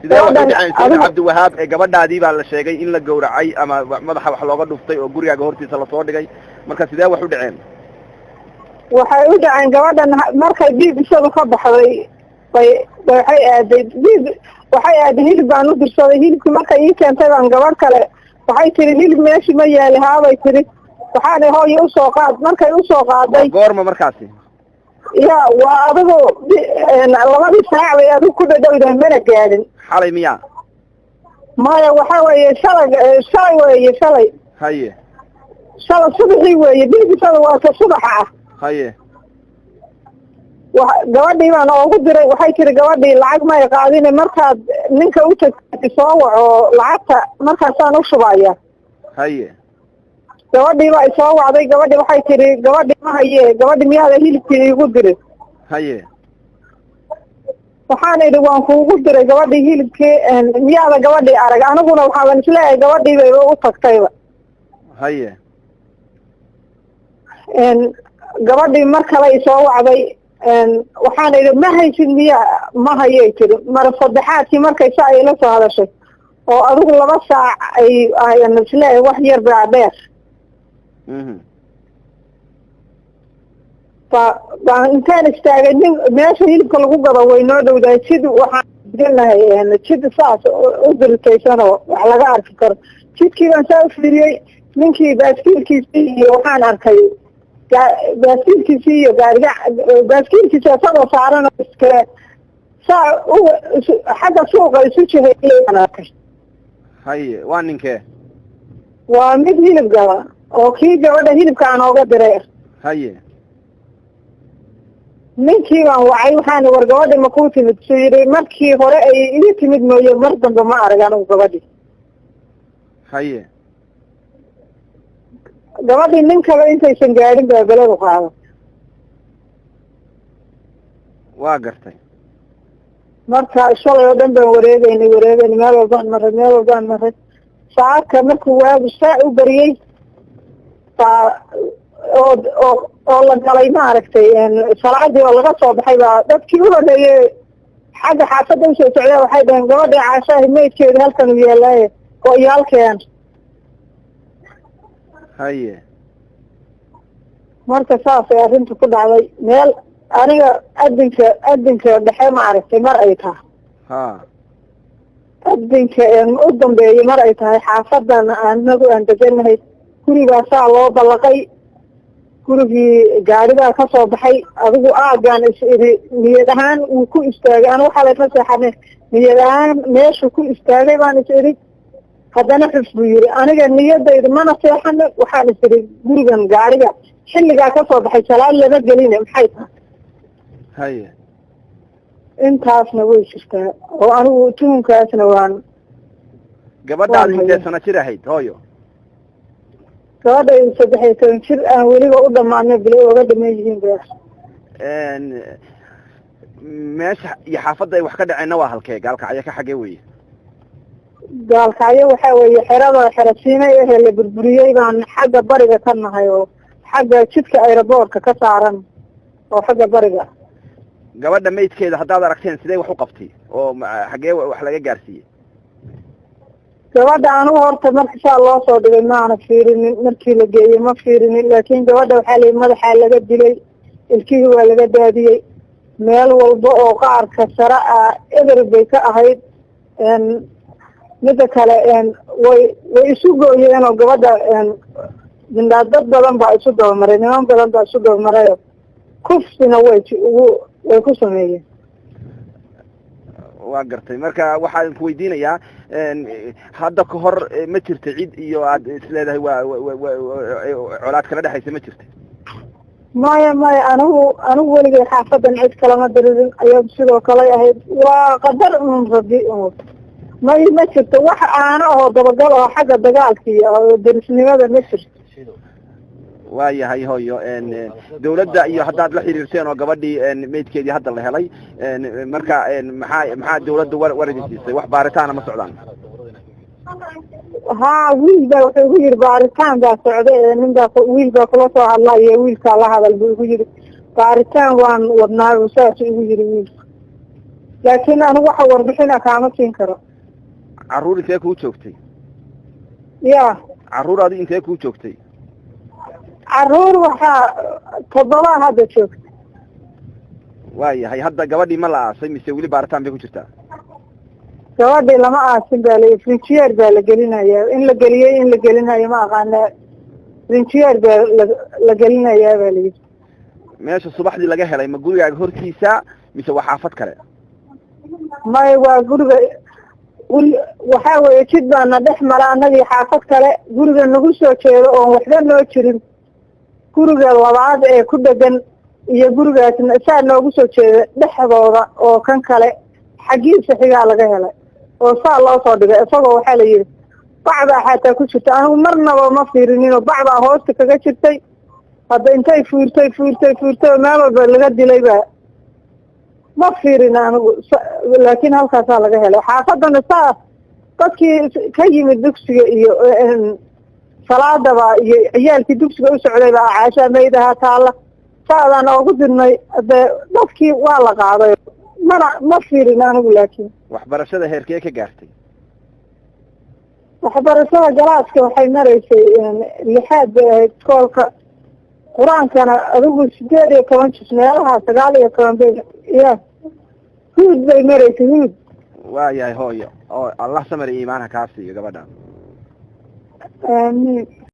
Sidee waxay dhaceen, Sayid Cabdiwahaab? Ee gabadhaadii baa la sheegay in la gowracay ama madaxa wax looga dhuftay oo gurigaaga hortiisa lasoo dhigay. Marka sidee wax u dhaceen? Waxay u dhaceen, gabadhan markay biib isagu ka baxday bay waxay aaday biib, waxay aaday hilib baan u dirsaday. Hilibkii markay ii keentay baan gabadh kale waxay tiri, "Hilib meeshi ma yaali?" "Haabay tiri." Waxaana, "Hooyo, usoo qaad." Markay usoo qaaday. Goorma markaasi? Ya, waa adigu 2dii saac bay adigu ku dhadhowdahay, mana gaadhin. Xalay miya? Maya, waxa weeye shalay, shalay weeye, shalay. Shalay subaxii weeye, biibisada waa ka subaxa ah. Wa gabadhii baan oogu diray. Waxay tiri gabadhii, "Lacag may qaadine, markaad ninka u tagti soo waco, lacagta markaasaan u shubaya." Gabadhii baa isoo wacday. Gabadhii waxay tiri, "Gabadhii ma haye, gabadhi miyaada hilibkii iigu diray?" Waxaan idhi, "Waan kuugu diray gabadhii hilibkii, miyaada gabadhii arag?" Aniguna waxaaban isleeyahay gabadhii bayba u tagtayba. Gabadhii mar kale isoo wacday. Waxaan idhi, "Ma haysid miya?" "Ma hayay," tiri. Mar saddexaadkii markay saa ila soo hadashay oo adigu 2 saac ay ayan isleeyahay wax yar baa dheer, ba baan intaan istaagay nin meesha hilibka lagu gado way noo dhowdahay, jid waxaan gelnahay, jid saas u diritaysanoo wax laga arki karo. Jidkii baan saa u fiiriyey, ninkii baaskiilkiisii iyo waxaan arkay baaskiilkiisii iyo gaariga baaskiilkiisi isagoo saaran oo iskale saa u xagga suuqa isu jiheeyay baan arkay. Haye, waa ninkee? Waa mid hilib gada oo kii gabadha hilibka aan ooga diray. Ninkii baan wacay. Waxaan, "War, gabadhi ma kuu timid?" Suu yidhi, "Markii hore ay ii timid mooye, mar dambe ma arag anigu gabadhii." Gabadhii nin kale intaysan gaadhin baa beladu qaada. Waa gartay. Marka shalay oo dhan baan wareegeynay, wareegeynay, meel walbaan maray, meel walbaan maray. Saaka markuu waagu saa u beriyey baa oo oo oo la galay, maaragtay, salaadii oo laga soo baxay baa dadkii u horeeyey xagga xaafadda usoo socdaa waxay dhaheen, "Gabadhii Caashaahi maydkeeda halkan uu yaalaaye oo iyaalkeen." Marka saasay arrinta ku dhacday. Meel aniga adinka dhexe, maaragtay, mar ay tahay adinka u dambeeyay mar ay tahay, xaafadan anagu aan deganahay gurigaasaa loo ballaqay. Gurigii gaarigaa ka soo baxay. Adigu aagaan is idhi niyad ahaan wuu ku istaagay. Anigu xalay ma seexane, niyad ahaan meeshuu ku istaagay baan is idhi. Haddana xuf buu yidhi. Aniga niyadayda mana seexane. Waxaan is idhi, gurigan gaariga xilligaa ka soo baxay salaad lama geline, maxay tahay? Intaasna way jirtaa oo anigu tuhunkaasna waan Gabadhaadi Waan intee hayaa. sano jir ahayd, hooyo? Gabadhay 13 jir aan weliba u dhamaano, bilo oga dhaman yihiin beer. Meesha iyo xaafadda ay wax ka dhaceenna waa halkee? Gaalkacyo ka xagee weye? Gaalkacyo waxaa weeye xerada xerasiinay ahee la burburiyey baan xagga bariga ka nahay, oo xagga jidka aeroboortka ka saaran oo xagga bariga. Gabadha maydkeeda haddaad aragteen, sidee wax u qabtay oo xaggee wax laga gaarsiiyey? Gabadha anigu horta marka saa loo soo dhigay maana fiirinin, markii la geeyey ma fiirinin, laakiin gabadha waxaa layihi madaxaa laga dilay, ilkihii waa laga daadiyey, meel walba oo qaarka sare ah eber bay ka ahayd. Midda kale, way isu gooyeen oo gabadha mindhaa dad badan baa isu dabamaray, niman badan baa isu dabamarayo, kufsina way ugu way ku sameeyeen. Waa gartay. Marka waxaan ku weydiinayaa, hadda ka hor ma jirta cid iyo aad isleedahay waa colaad kala dhexaysa, ma jirta? Maya, maya, anigu weligay xaafadan cid kalama diririn. Ayagu sidoo kale ahayd, waa qadar un rabi un. May, ma jirto wax aano ahoo dabagal oo xagga dagaalka iyo derisnimada, ma jirto. Waayahay, hooyo. Dawladda iyo haddaad la xiriirteen oo gabadhii maydkeedii hadda la helay, marka maxaa dawladda war idin siisay? Wax baaritaana ma socdaan? Haa, wiil baa wuxuu igu yidhi, "Baaritaan baa socda ee nin baa wiil baa kula soo hadlayo, wiilkaa la hadal," buu igu yidhi. "Baaritaan waan wadnaa," saasuu igu yidhi wiilka. Laakiin anigu waxa warbixina kaama siin karo. Carruur intee kuu joogtay? Ya? Carruur adi intee kuu joogtay? Carruur waxaa 7 hadda joogta. Waayahay, hadda gabadhii ma la aasay mise weli baaritaan bay ku jirtaa? Gabadhii lama aasin baa la, frinjiyeer baa la gelinaya. In la geliyey, in la gelinayo ma aqaana. Frinjiyeer baa la gelinayaa baa layidhi. Meesha subaxdii laga helay ma gurigaaga hortiisa mise waa xaafad kale? May, waa guriga. Guri waxaa weeye jid baana dhex mara annagii xaafad kale. Guriga nagu soo jeedo oon waxba noo jirin, guriga labaad ee ku dhegan iyo gurigaasna saa noogu soo jeeda dhexdooda oo kan kale xaggiisa xigaa laga helay oo saa loo soo dhigay. Isagoo waxaa la yidhi bacbaa xataa ku jirta. Anigu marnaba ma fiirininoo bacbaa hoosta kaga jirtay. Hadda intay fiirtay, fiirtay, fiirtay oo meel walba laga dilay baa ma fiirin anigu. Laakiin halkaasaa laga helay. Xaafadana saa dadkii ka yimid dugsiga iyo salaadaba iyo ciyaalkii dugsiga u socday baa Caashaa maydaha taalla saadaan oogu dirnay. Dee dadkii waa la qaaday, mana ma fiirin anigu laakiin. Waxbarashada heerkee ka gaartay? Waxbarashada galaaska waxay maraysay 6aad bay ahayd iskoolka. Qur-aankana adigu 18 juz meelaha, 19 bay ya, huud bay maraysay, huud. Waayahay hooyo, oo Allah samar iyo iimaan ha kaa siiyo gabadha. Aamiin.